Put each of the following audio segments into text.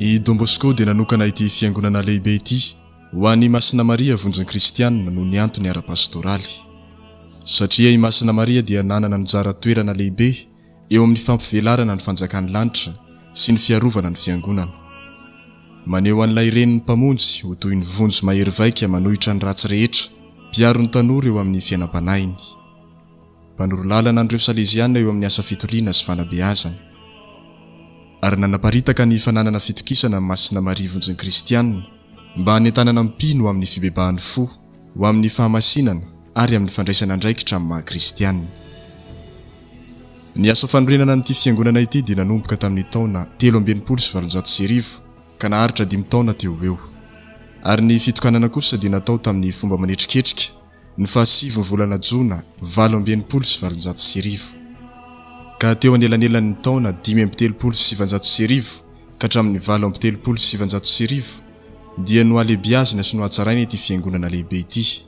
I Don Bosco dia nanokana ity fiangonana lehibe ity ho an'i Masina Maria Vonjin'ny Kristianina noho ny antony ara-pastoraly. Satria i Masina Maria dia nanana anjara toerana lehibe eo amin'ny fampivelarana ny fanjakan'ny lanitra sy ny fiarovana ny fiangonana. Maneho an'ilay Renin'ny Mpamonjy ho toy ny vonjy mahery vaika manohitra ny ratsy rehetra, mpiaro ny tanora eo amin'ny fiainam-panahiny. Mpanoro lalana an'ireo Saleziana eo amin'ny asa fitoriana sy fanabeazana. Ary nanaparitaka ny fananana fitokisana amin'i Masina Maria Vonjin'ny Kristiana mba hanentanana ny mpino ho amin'ny fibebahan'ny fo, ho amin'ny fahamasinana ary amin'ny fandraisana andraikitra amin'ny maha Kristiana. Ny asa fanorenana an'ity fiangonana ity dia nanomboka tamin'ny taona 1863 ka naharitra dimy taona teo ho eo. Ary ny fitokanana kosa dia natao tamin'ny fomba manetriketrika ny fahasivy ny volana jona 1868. Ka teo anelanelan'ny taona 1935 ka hatramin'ny 1938 dia nohalebiazina sy nohatsaraina ity fiangonana lehibe ity.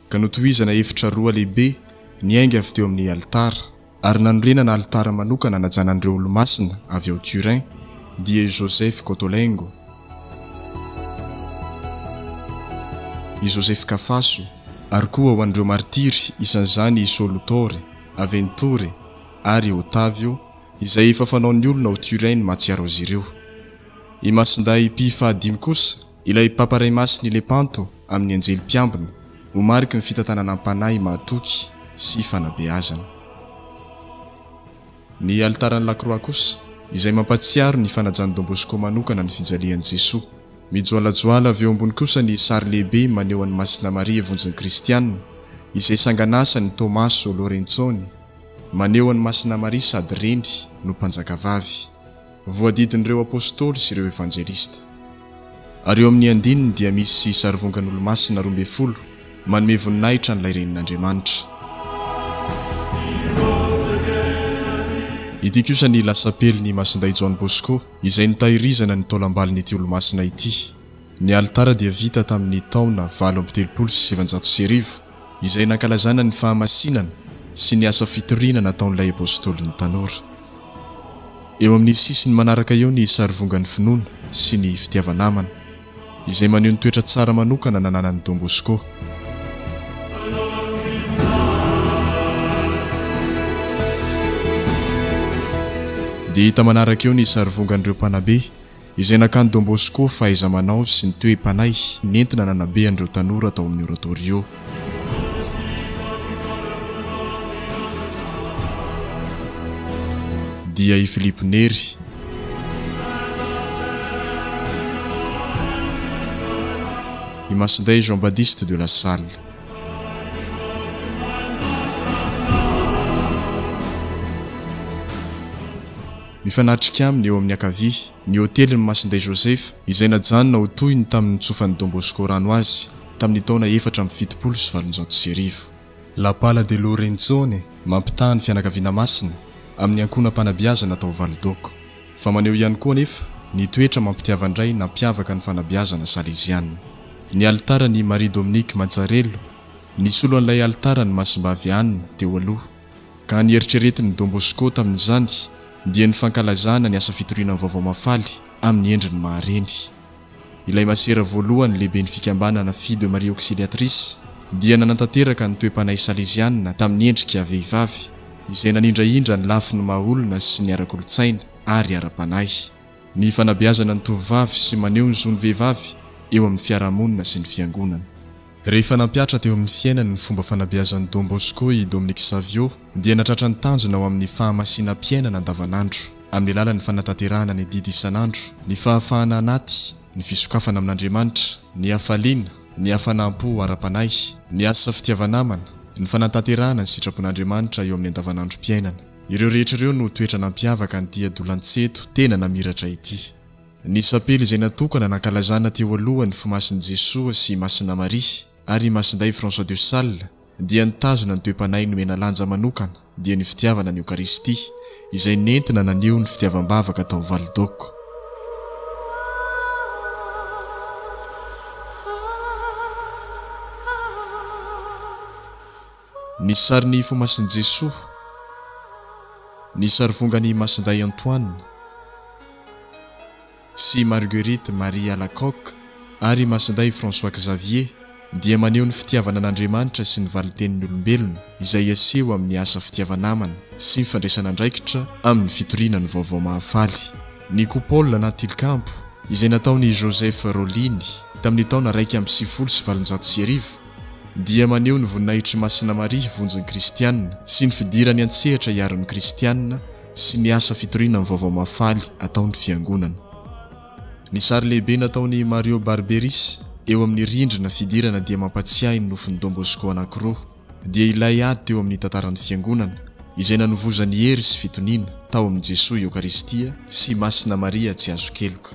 Ka notohizana efitra roa lehibe niainga avy teo amin'ny alitara. Ary nanorenana alitara manokana hanajana an'ireo olomasina avy ao Turin, dia i Joseph Cottolengo, i Joseph Cafasso, ary koa ho an'ireo martiry, isan'izany i Solutore, Aventore, ary Ottavio, izay efa fanaon'ny olona ao Turin ny mahatsiaro azy ireo. I Masindahy Pie fahadimy kosa, ilay Papa Ray Masin'i Lepanto amin'ny anjely mpiambina, ho mariky ny fitantanana am-panahy mahatoky sy fanabeazana. Ny alitaran'ny Lakroa kosa, izay mampahatsiaro ny fanajan'i Don Bosco manokana ny fijalian'i Jesoa. Mijoalajoala avy eo ambony kosa ny sary lehibe maneho an'i Masina Maria Vonjin'ny Kristiana, izay sanganasan'i Tommaso Lorenzoni, maneho an'i Masina Maria sady Reny no Mpanjakavavy. Voadidin'ireo Apostoly sy ireo Evanjelista. Ary eo amin'ny andininy dia misy sarivongan'olomasina 12 manome voninahitra an'ilay Renin'Andriamanitra. Ity kosa ny lasapelin'i Masindahy John Bosco izay nitahirizana ny taolam-balin'ity olomasina ity. Ny alitara dia vita tamin'ny taona 1938 izay nankalazana ny fahamasinana sy ny asa fitoriana nataon'ilay Apostolin'ny tanora. Eo amin'ny sisiny manaraka eo ny sarivongan'ny finoana sy ny fitiava-namana, izay maneho ny toetra tsara manokana nananan'i Don Bosco. Dia hita manaraka eo ny sarivongan'ireo mpanabe izay nakan'i Don Bosco fahaiza-manao sy ny toe-panahy nentina nanabe an'ireo tanora tao amin'ny Oratorio. Dia i Filippo Neri. I Masindahy Jean Baptiste de la Salle. Mifanatrika aminy eo amin'ny ankavia, ny hôtelin'i Masindahy Joseph, izay najanona ho toy ny tamin'ny nitsofan'i Don Bosco rano azy tamin'ny taona 1874. La Pala de Lorenzone mampitaha ny fianakaviana masina amin'ny ankohonam-panabeazana tao Valdocco. Fa maneho ihany koa anefa ny toetra mampitiavan-dray nampiavaka ny fanabeazana saleziana. Ny alitaran'i Marie Dominique Mazzarello nisolo an'ilay alitaran'i Masimbavy Anne teo aloha. Ka ny eritreretin'i Don Bosco tamin'izany dia ny fankalazana ny asa fitoriana ny Vaovao Mahafaly amin'ny endriny maha-reny. Ilay masera voalohany lehiben'ny fikambanana Filles de Marie Auxiliatrice dia nanatanteraka ny toe-panahy saleziana tamin'ny endrika vehivavy, izay nanindrahindra ny lafiny maha-olona sy ny ara-kolontsaina ary ara-panahy. Ny fanabeazana ny tovovavy sy maneho ny zon'ny vehivavy eo amin'ny fiarahamonina sy ny fiangonana. Rehefa nampihatra teo amin'ny fiainany ny fomba fanabeazan'i Don Bosco i Dominique Savio dia natratra ny tanjona ho amin'ny fahamasinam-piainana andavanandro, amin'ny alalan'ny fanatanterahana ny adidy isan'andro, ny fahafahana anaty, ny fisokafana amin'Andriamanitra, ny hafaliana, ny hafanam-po ara-panahy, ny asa fitiava-namana, ny fanatanterahana ny sitrapon'Andriamanitra eo amin'ny andavanandrom-piainana. Ireo rehetra ireo no toetra nampiavaka an'ity adolantsento tena namiratra ity. Ny sapely izay natokana nankalazana teo aloha ny Fomasin'i Jesoa sy i Masina Maria ary i Masindahy François de Sales dia nitazona ny toe-panahy nomena lanja manokana dia ny fitiavana ny Eokaristia izay nentina naneho ny fitiavam-bavaka tao Valdocco. Ny sarin'ny Fomasin'i Jesoa. Ny sarivongan'i Masindahy Antoine. sy Marguerite Marie Alacoque ary i Masindahy François Xavier dia maneho ny fitiavana an'Andriamanitra sy ny valintenin'ny olombelona izay aseho amin'ny asa fitiava-namana sy ny fandraisana andraikitra amin'ny fitoriana ny Vaovao Mahafaly. Ny Coupole na Tilikambo, izay nataon'i Joseph Rollini tamin'ny taona 1891, dia maneho ny voninahitr'i Masina Maria Vonjin'ny Kristiana sy ny fidirany an-tsehatra hiaro ny Kristiana sy ny asa fitoriana ny Vaovao Mahafaly ataon'ny Fiangonana. Ny sary lehibe nataon'i Mario Barberis eo amin'ny rindrina fidirana dia mampatsiahy ny nofin'i Don Bosco anankiroa, dia ilay ady teo amin'ny tantaran'ny Fiangonana, izay nanovozany hery sy fitoniana tao amin'i Jesoa Eokaristia sy Masina Maria tsy azon-keloka.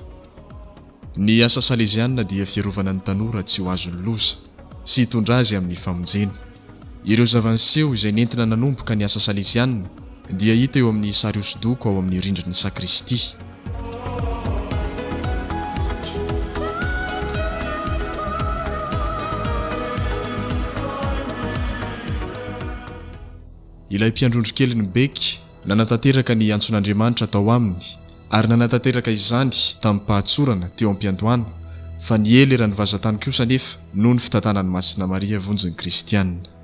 Ny asa salezianina dia fiarovana ny tanora tsy ho azon'ny loza sy hitondra azy amin'ny famonjena. Ireo zava-niseho izay nentina nanomboka ny asa salezianina dia hita eo amin'ny sary hosodoko ao amin'ny rindrin'ny sakristia. Ilay mpiandrondro kelin'i Beky nanatanteraka ny antson'Andriamanitra tao aminy ary nanatanteraka izany tamim-pahatsorana teo am-piandohana, fa niely eran'ny vazan-tany kosa anefa noho ny fitantanan'i Masina Maria vonjin'ny Kristiana.